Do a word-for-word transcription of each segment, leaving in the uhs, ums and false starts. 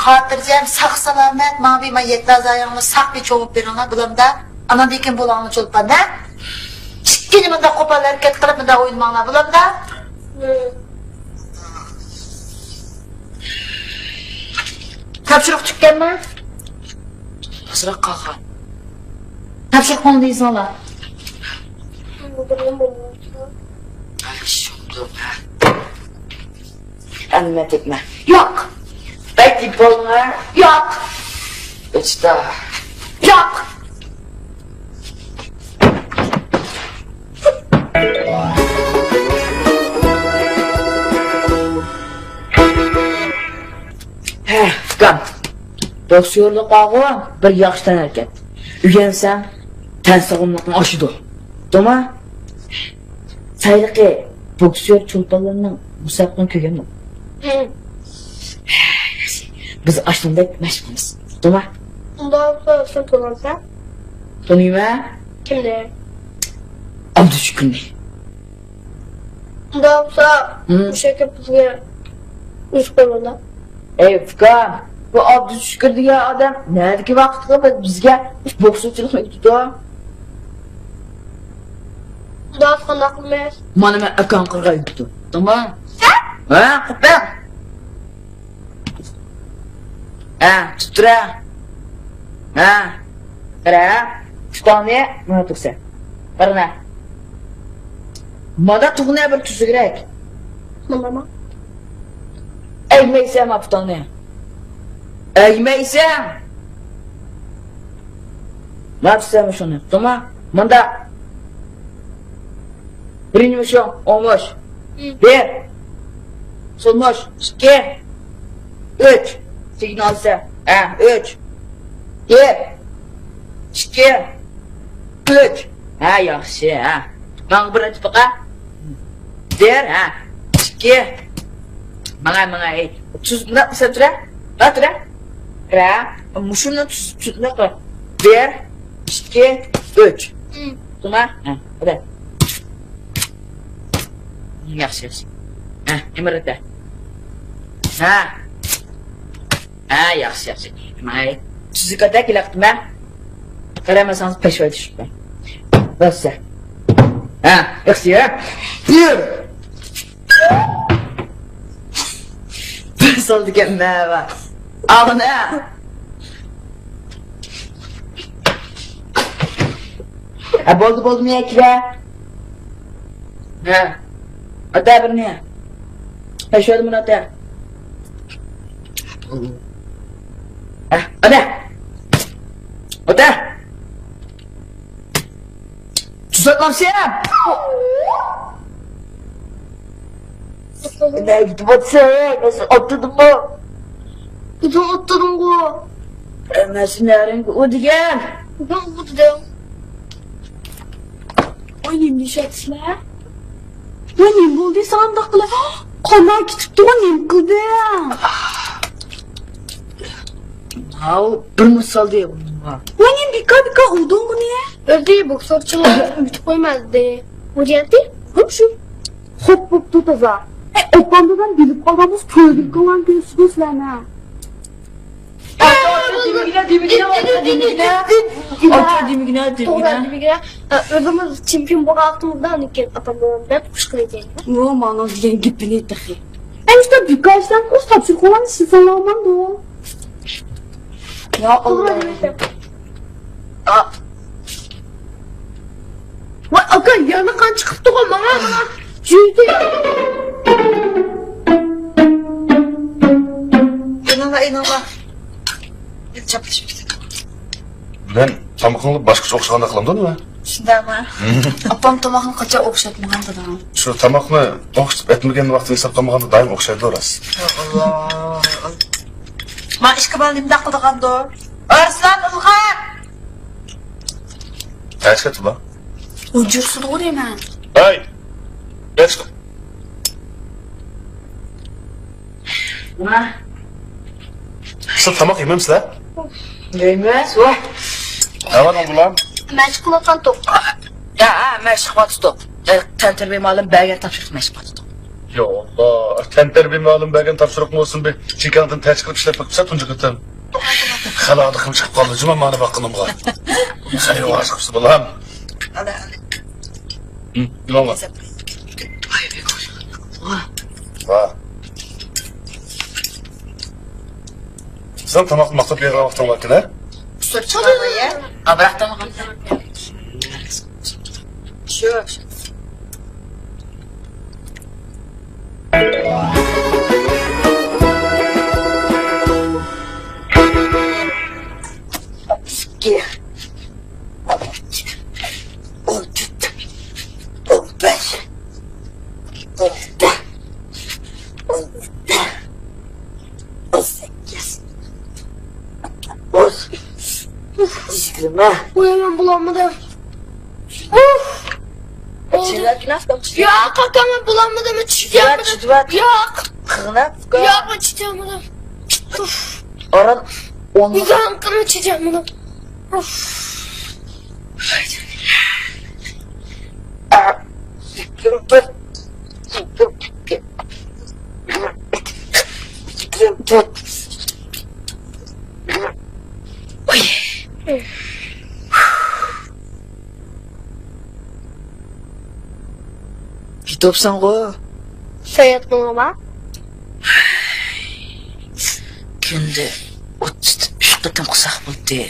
خاتىرجەم، ساق-سالامەت، ماڭا بىر مانا يەتتە ئەزايىڭلار ساق بىر چوڭۇپ بېرىڭلار، بولامدا؟ ئاناندىن كېيىن بولۇڭلار چولپان، ھە؟ ئىككىنچى مۇنداق قوپال ھەرىكەت قىلىپ، مۇنداق ئوينىماڭلار، بولامدا؟ تاپشۇرۇق چۈشكەنمۇ؟ ئازراق قالغان. تاپشۇرۇقنى يېزىڭلار. ئەمدى مەن تېپىمەن. ياق. بەك تېپىپ بولدۇڭ ھە؟ ياق. ئۆچتە. ياق. ھە، ئۇكام. بوكسيورلۇققاغۇ بىر ياخشى تەنھەرىكەت. ئۆگەنسەڭ، تەن ساغلاملىقىڭ ئاشىدۇ. دوما؟ سايلىقى بوكسيور چولپانلىرىنىڭ مۇسابىقىنى كۆرگەنمۇ؟ ھە. بىز ئاشۇندەك مەشىق قىلىمىز. دوما؟ ئۇنداق بولسا سەن تونۇيسەن؟ تونۇيمەن. كىمنى؟ ئابدۇشۈكۈرنى. ئۇنداق بولسا، ھە، مۇشۇ يەرگە بىزگە ئۆزى قويۇڭلار. ئەي ئۇكام، بۇ ئابدۇشۈكۈر دېگەن ئادەم نەدىكى ۋاقىتقا بىزگە بوكسچىلىقنى ئۆگىتىدۇ؟ ئۇنداق قانداق قىلىمىز؟ مانا مەن ئاكاڭ قىلغان ئۆگىتىدۇ. تامام. ھە؟ ھە، قوپە. ھە، تۇتتۇرە. ھە. قارا. پۇتۇڭنى مانا تۇرسا. قارىنا. مانا تۇغنى بىر تۈزۈكرەك. مانا ما. ئەگمەيسەن ما پۇتۇڭنى. ئەگمەيسەن. مانا تۇرسا شۇنى. تۇما. مانا. بىرىنچى مۇشۇ، ئوڭ مۇش. ھە. بىر. سول مۇش. ئىككى. ئۈچ. سىگنالسە. ھە، ئۈچ. بىر. ئىككى. ئۈچ. ھە، ياخشى، ھە. ماڭا بىر ئېيتىپ باقا. بىر، ھە. ئىككى. ماڭا، ماڭا، ئەي. تۈز، مۇنداق سەن تۇرە. ھە، تۇرە. تۇرە. مۇشۇنى تۈز، تۈز، مۇنداق قىل. بىر، ئىككى، ئۈچ. ھە. تۇما؟ ھە، ھەدە. ياخشى، ياخشى. ھە، ئىمرىتە. ھە. ھە، ياخشى، ياخشى. ماي. سىزگە قانداق كېلەپتىمەن؟ قارىمىسىڭىز پەشۋا چۈشۈپتۇ. راست. ھە، ياخشى، ھە. يۈر. بىر سالدىكەن مەۋا. ئاغنە. ھە، بولدى، بولدى، مېنى كىرە. ھە. ئاتا بىرنى. ھە، شۇ يەردە مۇنى ئاتا. ھە، ئاتا. ئاتا. تۈزەتمەمسەن. نەگە دەۋاتىسەن، مەن سېنى ئاتتىدىممۇ؟ ئۆزۈڭ ئاتتىدىڭغۇ. مەن سېنى نەرىڭگە ئۇردىم. ئۆزۈڭ ئۇردىڭ. ۋاي، نېمە دېيىشەتسىلەر؟ ۋاي، نېمە بولدى ساڭا ئۇنداق قىلىپ؟ قانلار كېتىپتىغۇ، نېمە قىلدىڭ؟ ھاۋ، بىر مۇس سالدى بۇنىڭغا. ۋاي، نېمە بىكار، بىكار ئۇردۇڭ بۇنى؟ ئۆزى بوكسورچىلىقنى ئۆگىتىپ قويمايدۇ. ئۇرۇياتتى، ھۇم شۇ. خوپ بوپتۇ تازا. ئوپام دادام بىلىپ قالغان بولسا، كۆرۈپ قالغان كۆرسىتىدۇ سىلەرنى. ئاچا، ئاچا، دېمىگىنە، دېمىگىنە، ئاچا، دېمىگىنە. ئاچا، دېمىگىنە، دېمىگىنە. دېمىگىنە. ئۆزىمىز چېمپىيون بولغان ۋاقتىمىزدا، لېكىن ئاپام دادام دەپ خۇش قىلىدىكەن. يو، ماڭا دېگەن گېپىنى تېخى. ئەي، ئۇستا بىكار ئىشلارنى ئۇستا تاپشۇرۇپ قويغان ئىشلىسەڭلار بولمامدۇ؟ يا ئاللا. ۋاي ئاكا، يەنە قان چىقىپتىغۇ ماڭا، ماڭا. جۈيدى. ئېنىڭلار، ئېنىڭلار. چاپلىشىپ كېتىدۇ. مەن تامىقىڭلار باشقىچە ئوخشىغاندەك قىلامدۇ نېمە؟ شۇنداقمۇ؟ ئاپام تاماقنى قاچان ئوخشاتمىغان دادام. شۇ تاماقنى ئوخشىتىپ ئەتمىگەن ۋاقتىڭ ھېساب قىلمىغاندا دائىم ئوخشايدۇ راست. يا ئاللا. ما ئىككى بالا نېمىنداق قىلىدىغاندۇ؟ ئارسلان ئىلغار! ھەشكەت بۇلار. ئۇجۇرسىدىغۇ دەيمەن. ھەي! ھەشكەت. نېمە؟ سىلەر تاماق يېمەمسىلەر؟ يەيمىز، ۋاي. نېمە بولدى بۇلار؟ مەشىق قىلىۋاتقانتۇق. يا، ھە، مەشىق قىلىۋاتىدۇق. تەنتەربىيە مۇئەللىم بەرگەن تاپشۇرۇق مەشىق قىلىۋاتىدۇق. يا ئاللا، تەنتەربىيە مۇئەللىمى بەرگەن تاپشۇرۇقنى بولسۇن بىر چېكىڭدىن تەس چىقىرىپ ئىشلەپ بېقىپسەن تۇنجى قېتىم. خەلقنى قىلىپ چىقىپ قالدى جۇما مانا باققىنىمغا. خەير ئاشىقىسى بالام. ئانا، ئانا. ھە، يولغا. ۋا. ۋا. سىزنىڭ تاماق ماقسات بېرىدىغان ۋاقتىڭ باركەن ھە؟ ئۇستاپ چىقارماي يە. ئابراق تاماق. شۇ. ئىككى. ئون تۆت، ئون بەش، ئون ئالتە، ئون يەتتە، ئون سەككىز، ئون توققۇز، يىگىرمە. ئۇي، مەن بولالمىدىم. ئۇف. ياق، ئاكا، مەن بولالمىدىم. چىدىۋەت، چىدىۋەت. ياق. قىغناپ. ياق، مەن چىدىيالمىدىم. ئۇف. ئاران ئون. ياق، مەن چىدىيالمىدىم. يېتىۋاپسەنغۇ. سەن ياتقىنىڭغا بار. كۈندە ئوتتۇزدىن ئۈچ قېتىم قىلساق بولدى.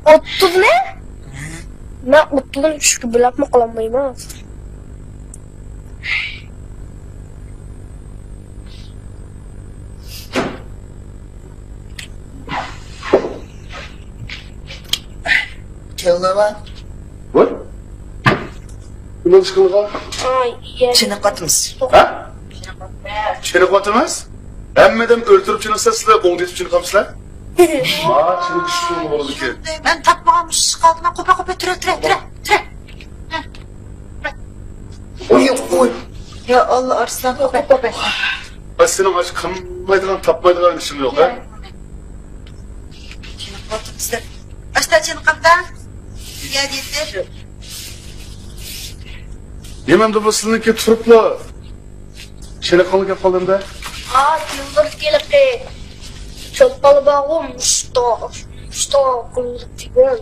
ئوتتۇزنى؟ ھە؟ مەن ئوتتۇزنى ئۈچكە بۆلۈپمۇ قىلالمايمەن. كەلدىما؟ ۋاي. نېمە ئىش قىلغان؟ ئاي، يەر. چېنىقىۋاتىمىز. ھە؟ چېنىقىۋاتىمىز؟ ھەممىدىن ئۆلتۈرۈپ چېنىقسا، سىلەر ئوڭدا يېتىپ چېنىقامسىلەر؟ ھا، چېنىقىش ئۇسۇلى بولىدىكەن. مەن تاپمىغان مۇشۇ ئىشقا ئالدىما قوپا قوپا تۈرە، تۈرە، تۈرە. ھە. ئوي، ئوي. يا ئاللا، ئارسلان، قوپا، قوپا. ئا، سېنىڭ ئاشۇ قىلمايدىغان، تاپمايدىغان ئىشىڭ يوق، ھە؟ ئاشتا چېنىقامدا؟ يا دېدى. نېمەمدە بۇ سىلىنىڭكى تۇرۇپلا چېنىققانلا گەپ قالدىمدا؟ ھا، يۇلدۇز ھېلىقى چولپانلار بارغۇ، مۇشتا، مۇشتا قۇللۇق دېگەن.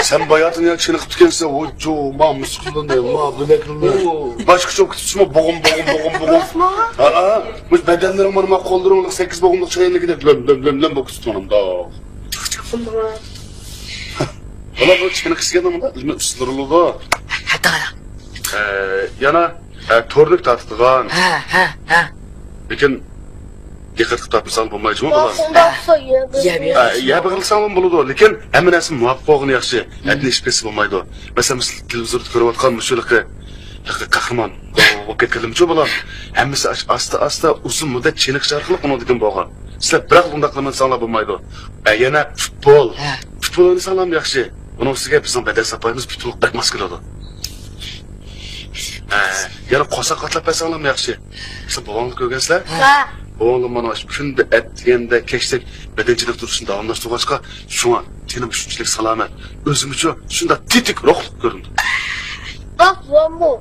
سەن باياتىن يا چېنىقىپتىكەنسەن، ۋوججۇ، ما مۇسكۇللىنى، ما بىلەكلىنى. باشقا چوپ كېتىپسىمۇ، بوغۇم، بوغۇم، بوغۇم، بوغۇم. ھا، ھا. مۇشۇ بەدەنلىرىڭ مانا، ما قوللىرىڭ سەككىز بوغۇملۇق چايانلىقىدەك لۆم، لۆم، لۆم، لۆم بولۇپ كېتىپتۇ مانا مۇنداق. بۇلار بۇ چېنىقىشكە مۇنداق ئىلمىي ئۇسۇللىرى بولىدۇ. ھە، ھە. ئە، يەنە، ئە، تورنىك تارتىدىغان. ھە، ھە، ھە. لېكىن دىققەت قىلىپ تارتمىساڭ بولمايدۇ جۇمۇ بۇلار. ئۇنداقسا يە بېغىرلىساڭ. ھە، يە بېغىرلىساڭ بولىدۇ، لېكىن ھەممە نەرسە مۇۋاپىق بولغىنى ياخشى. ھەددىدىن ئېشىپ كەتسە بولمايدۇ. مەسىلەن، بىز تېلېۋىزوردا كۆرۈۋاتقان مۇشۇ ھېلىقى، ھېلىقى قەھرىمان بولۇپ كەتكەنلىمىچۇ بۇلار؟ ھەممىسى ئاش-، ئاستا-ئاستا ئۇزۇن مۇددەت چېنىقىش ئارقىلىق ئۇنىڭدىن كېيىن بولغان. سىلەر بىراق ئۇنداق قىلمىساڭلار بولمايدۇ. ئە، يەنە پۇتبول. ھە. پۇتبول ئوينىساڭلارمۇ ياخشى. ئۇنىڭ ئۈستىگە بىزنىڭ بەدەن ساپايىمىز پۇتبولغا بەك ماس كېلىدۇ. ئە، يەنە قورساق قاتلاپ بەرسەڭلارمۇ ياخشى. سىلەر بوۋاڭلارنى كۆرگەنسىلەر؟ ھە. بوۋاڭلار مانا شۇ كۈندە ئەتىگەندە كەچتەك بەدەن چېنىقتۇرۇشنى داۋاملاشتۇرغاچقا، شۇڭا تېنىم شۇنچىلىك سالامەت. ئۆزىمىچۇ شۇنداق تېتىك روھلۇق كۆرۈنىدۇ. بوۋاممۇ؟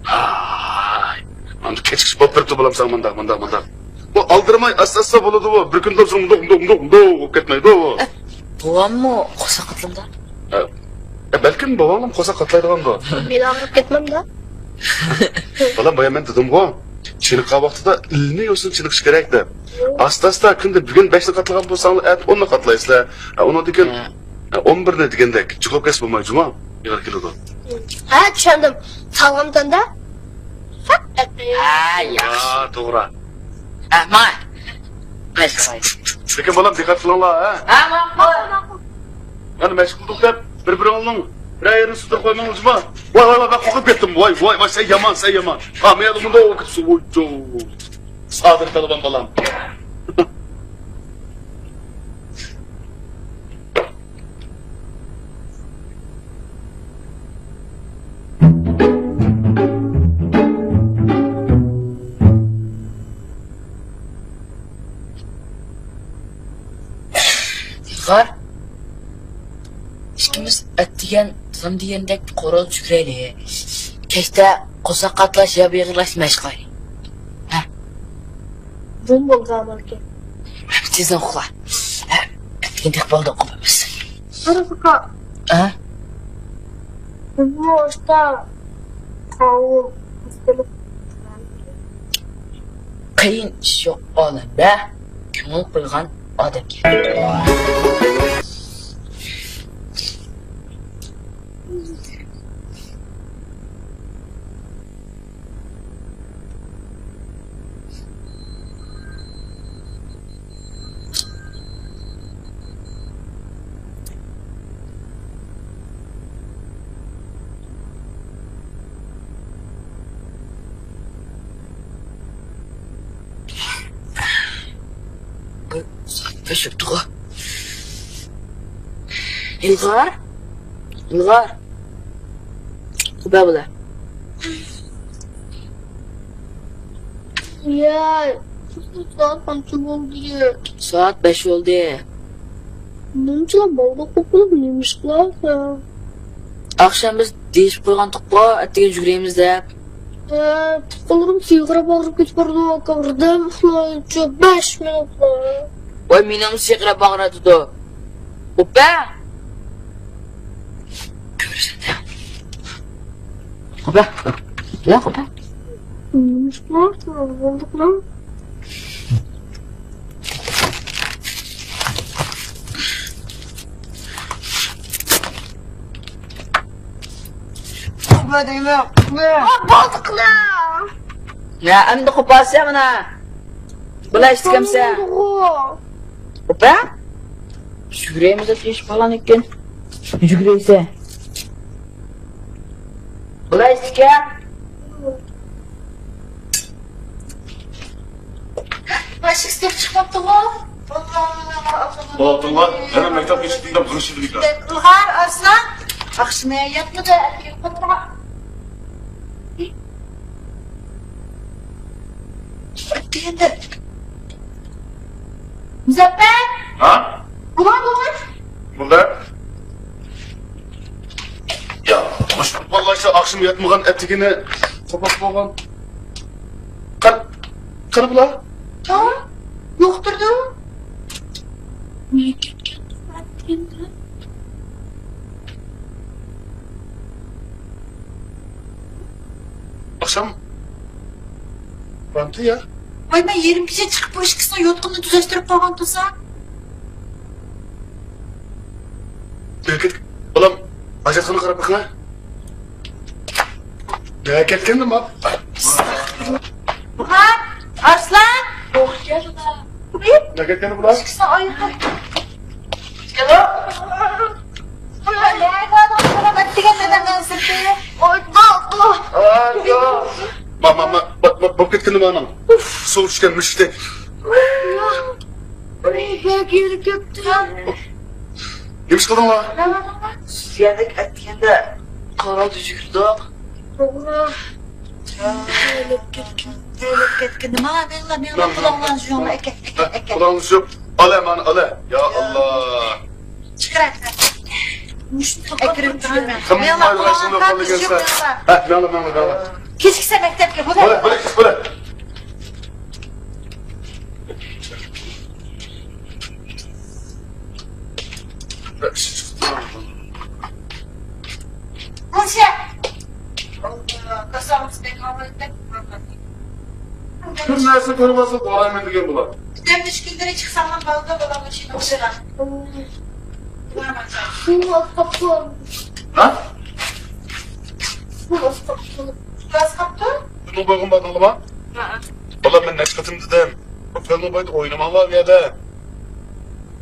ھاي، ئەمدى كەچكىچە بولۇپ بېرىپتۇ بالام ساڭا مۇنداق، مۇنداق، مۇنداق. بۇ ئالدىرىماي ئاستا-ئاستا بولىدۇ بۇ. بىر كۈندە سوڭ مۇنداق، مۇنداق، مۇنداق، مۇنداق بولۇپ كەتمەيدۇ بۇ. ئە، بوۋاممۇ قورساق قاتلىمدا؟ ئە، ئە، بەلكىم بوۋاڭلام قورساق قاتلايدىغاندۇ. مېنى ئاغرىپ كەتمەمدۇ؟ بالام، بايا مەن دېدىمغۇ، چېنىققان ۋاقتىدا ئىلمىي يوسۇن چېنىقىش كېرەك دەپ. ئاستا-ئاستا كۈندە بۈگۈن بەشنى قاتلىغان بولساڭلار، ئەتە ئوننى قاتلايسىلەر. ئە، ئۇنىڭدىن كېيىن، ھە. ئە، ئون بىرنى دېگەندەك، جىقلاپ كەتسە بولمايدۇ جۇما. ئېغىر كېلىدۇ. ھە، چۈشەندىم. ساغلام تەندە. ھە، ياخشى. ھا، توغرا. ھە، ماڭا. لېكىن بالام، دىققەت قىلىڭلار، ھە؟ ھە، ماقۇل. ماقۇل. مانا مەشىق قىلدۇق دەپ، بىر-بىرىڭلارنىڭ بىرەر يېرىنى سۇدۇرۇپ قويماڭلار جۇما. ۋاي، ۋاي، ۋاي، مەن قورقۇپ كەتتىم. ۋاي، ۋاي، ۋاي، سەن يامان، سەن يامان. ھا، مەن مۇنداق بولۇپ كېتىپسەن. ۋوي، جو. سادىر تالىبان بالام. ئىلغار، ئىككىمىز ئەتىگەن دادام دېگەندەك قورال چۈشۈرەيلى. كەچتە قورساق قاتلاش، يەپ يىغلاش مەشقى. ھە. بۇمۇ بولغان بولىدىكەن. تېزدىن ئۇخلا. ھە، ئەتىگەن تېخى بالدۇر قوپىمىز. قارا قاقا. ھە؟ بۇ ئاشتا قاۋۇل. قىيىن ئىش يوق ئالەمدە، كۆڭۈل قويغان ئادەمگە. بۇ سائەت بەش بوپتىغۇ. ئىلغار، ئىلغار. قوپە بۇلار. ياي، سائەت قانچە بولدى؟ سائەت بەش بولدى. نېمىشقا بالدۇر قوپۇپ نېمە ئىش قىلارسەن؟ ئاخشام بىز دېيىشىپ قويغانتۇققۇ، ئەتىگەن يۈگۈرىمىز دەپ. ھە، پۇت-قوللىرىم سىيقىراپ ئاغرىپ كېتىپ بارىدۇ، ئاكا، بىردەم ئۇخلايچۇ، بەش مىنۇتلا. ۋاي، مېنىڭمۇ سىيقىراپ ئاغرىۋاتىدۇ. قوپە! كۆرسەتتى. قوپە. يا، قوپە. نېمە ئىش بار؟ بولدۇقلا. قوپە دەيمەن، قوپە. بولدۇقلا. يا، ئەمدى قوپارسەن مانا. بىلەشتىكەمسە. بولدىغۇ. قوپە؟ يۈگۈرەيمىز دەپ دېيىشىپ قالغان ئىكەن. يۈگۈرەيسە. بىلەشتىكە. ماشىنىسى كېلىپ چىقماپتىغۇ؟ بولۇپتۇڭلار، يەنە مەكتەپكە چىقتىم دەپ غىڭشىدى بىكار. ئىلغار، ئارسلان. ئاخشىمى ياتمىدى، ئەتىگەن قوپۇرغان. ئەتىگەندە. مۇزەپپەر! ھا؟ بۇلار، بۇلار. بۇلار؟ يا، خوش. ۋاللاھى شۇ ئاخشىمى ياتمىغان، ئەتىگىنى قوپۇپ بولغان. قان-، قانى بۇلار؟ ھا؟ يوقتۇردۇ. نېگە كەتكەن؟ ئەتىگەندە. ئاخشام بارمىدى يا؟ ۋاي، مەن يېرىم كېچە چىقىپ بۇ ئىككىسىنىڭ يوتقىنىنى تۈزەشتۈرۈپ قويغان تۇرسام. نېرى كەت-، بالام، ھاجەتخانىغا قاراپ بېقىڭە. نېرى كەتكەندە ما؟ ھە، ئارسلان. نېرى كەتكەندە بۇلار؟ ئىككىسى ئايرىلدى. ما، ما، ما، ما، بوپ كەتكىنى مانىڭ. سۇ چۈشكەن مۈشۈكتەك. نېمە ئىش قىلدىڭلار؟ سۈيەنلىك ئەتىگەندە قارا تۈزۈكتۇق. توغرا. ئۆلۈپ كەتكىن. ئۆلۈپ كەتكىن. ماڭا، مېڭىڭلار، مېڭىڭلار، ماڭ، ماڭ. قۇلاقلارنى يۇيۇڭلار. ئەكەل، ئەكەل، ئەكەل. قۇلاقنى يۇيۇپ. ئالە، مانا، ئالە. يا ئاللا. چىقىر ئەكرەم. مۇشۇنى تاقاپ ئەكرەم، چىقىر. مېڭىڭلار، قۇلاقلارنى يۇيۇپ، مېڭىڭلار. ھە، مېڭىڭلار، مېڭىڭلار، مېڭىڭلار. كېچىكسە مەكتەپكە، بولە. بولە، بولە، بولە. بىر نەرسە كۆرمەسلىك قارايمەن دېگەن بۇلار. دەم ئۈچ كۈنلىرى چىقساڭلار بالىدا بالام ئىچىدە ئوينىغان. ھە؟ بۇنىڭ بولغان بارلىقىما؟ ھە. بالام، مەن نەچچە قېتىم دېدىم. بۇ فىلمنىڭ بويىدا ئوينىماڭلار ئۇ يەردە.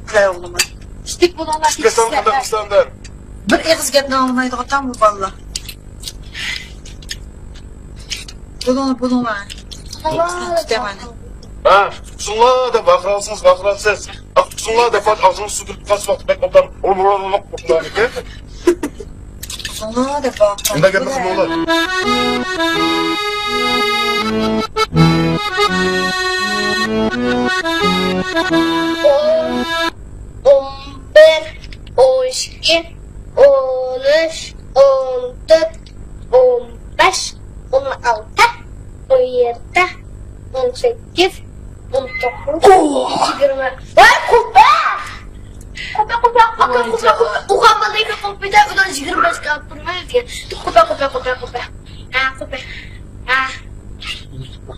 قىلە ئوغلۇم. ئىشتىك بولۇڭلار، چۈشۈپ كەتسەڭ قانداق قىلىسەن ئاندىن؟ بىر ئېغىز گەپنى ئاڭلىمايدىغان تام بۇ بالىلار. بولۇڭلار، بولۇڭلار. تۇتۇڭلار. ھە، تۇتۇڭلار دەپ ۋارقىرالسىڭىز، ۋارقىرالسىز. ئاق تۇتۇڭلار دەپ ئاغزىڭىز سۇ كىرىپ قالسا ۋاقىت بەك ئوبدان. تۇتۇڭلار دەپ ۋارقىرالسىز. شۇنداق گەپنى قىلماڭلار. ئون، ئون بىر، ئون ئىككى، ئون ئۈچ، ئون تۆت، ئون بەش، قوپە، قوپە، قوپە. ئۇخان بالىنى قوپە دە، ئۇدان يىگىرمە بەش كاپ تۇرماي. قوپە، قوپە، قوپە، قوپە. ھە، قوپە. ھە.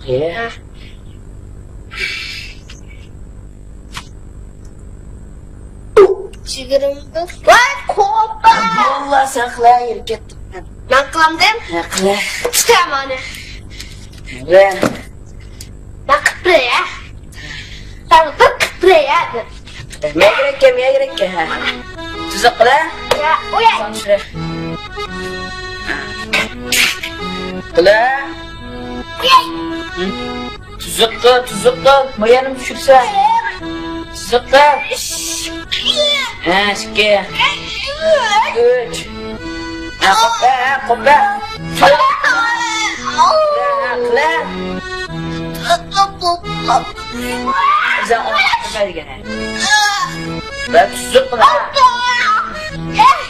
ھە. يىگىرمە بەش. ۋاي، قوپە. ئاللا ساقلا، يېرى كەتتىم. مەن قىلامدىم؟ ھە، قىلە. تۇتە مانا. قىلە. مەن قىپرە يا. سەن بىر قىپرە يا. مەگرەككە، مەگرەككە، ھە. تۈزۈك قىلە. يا، ئۇيا. قىلە. ئۇيا. تۈزۈك قىل، تۈزۈك قىل. ما يەنە چۈشۈرسە. تۈزۈك قىل. ھە، ئىككى. ئۈچ. ھە، قوپە، ھە، قوپە. قىلە، ھە، قىلە. بىزە ئوڭ قىلمايدىكەن. بىر تۈزۈك قىلە.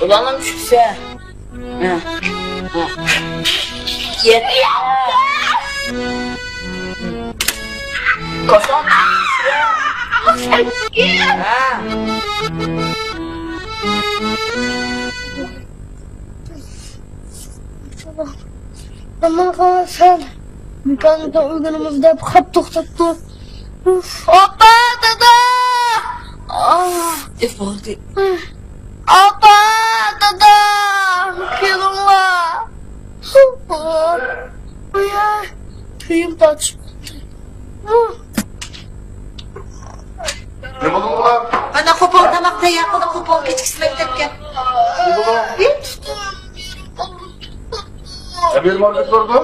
ئۇلارنىڭ چۈشۈرسە. ھە. ھە. يەتتە. كوسون. ھە. ئەمما سەن مېكانىكا ئۆگىنىمىز دەپ خەپ توختاپتۇ. ئۇف، ئاپا، دادا! ئاھ. ئېھ، بولدى. ئاپا، دادا، كېلىڭلار. ئۇيا، كۆيۈم تارتىشىپ قاپتۇ. نېمە بولدى، بالام؟ مانا قوپال تاماق تەييار قىلدى، قوپال كېچىكىسى مەكتەپكە. نېمە بولدى؟ ئەمىر ماركېت بارغۇ؟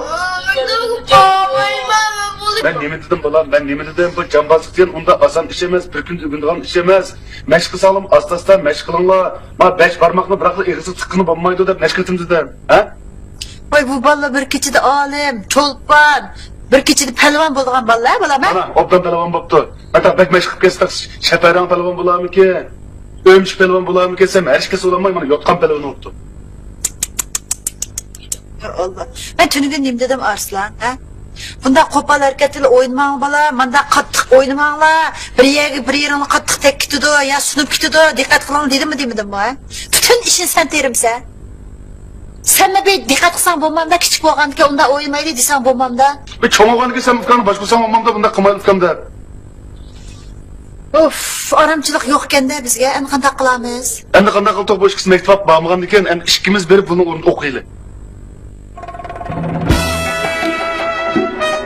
مەن نېمە دېدىم، بالام؟ مەن نېمە دېدىم؟ بۇ جامبازلىق دېگەن ئۇنداق ئاسان ئىش ئەمەس، بىر كۈندە ئۆگىنىدىغان ئىش ئەمەس. مەشىق قىلساڭلارمۇ ئاستا-ئاستا مەشىق قىلىڭلار. ما بەش بارماقنى بىراقلا ئېغىزغا تىققىنى بولمايدۇ دەپ مەشىق قىلىۋاتىمىز دە. ھە؟ ۋاي، بۇ بالىلار بىر كېچىدە ئالىم، چولپان، بىر كېچىدە پەلۋان بولىدىغان بالىلار، بالام، ھە؟ مانا، ئوبدان پەلۋان بوپتۇ. ئاتا بەك مەشىق قىلىپ كەتسە، شەپەرەڭ پەلۋان بولارمىكىن؟ ئۆمۈچۈك پەلۋان بولارمىكىن؟ سەن ھەر ئىككىسى بولالماي، مانا، يوتقان پەلۋان بوپتۇ. يا ئاللا. مەن تۈنۈگۈن نېمە دېدىم، ئارسلان، ھە؟ بۇنداق قوپال ھەرىكەت بىلەن ئوينىماڭلار، بالام، مانداق قاتتىق ئوينىماڭلار. بىر يەرگە، بىر يېرىڭلار قاتتىق تەگكىتىدۇ، يا سۇنۇپ كېتىدۇ، دىققەت قىلىڭلار دېدىممۇ، دېمىدىممۇ، ھە؟ پۈتۈن ئىشنى سەن تېرىمسەن. سەنمۇ بىر دىققەت قىلساڭ بولمامدا، كىچىك بولغاندىكىن ئۇنداق ئوينىمايلى دېسەڭ بولمامدا. بىر چوڭ بولغاندىكىن سەن ئۇكاڭنى باشقۇرساڭ بولمامدا، بۇنداق قىلمايلى ئۇكام دەپ. ئۇف، ئارامچىلىق يوقكەندە بىزگە، ئەمدى قانداق قىلامىز؟ ئەمدى قانداق قىلدۇق، بۇ ئىككىسى مەكتەپ بارمىغاندىكىن، ئەمدى ئىككىمىز بېرىپ بۇنىڭ ئورنىدا ئوقۇيلى.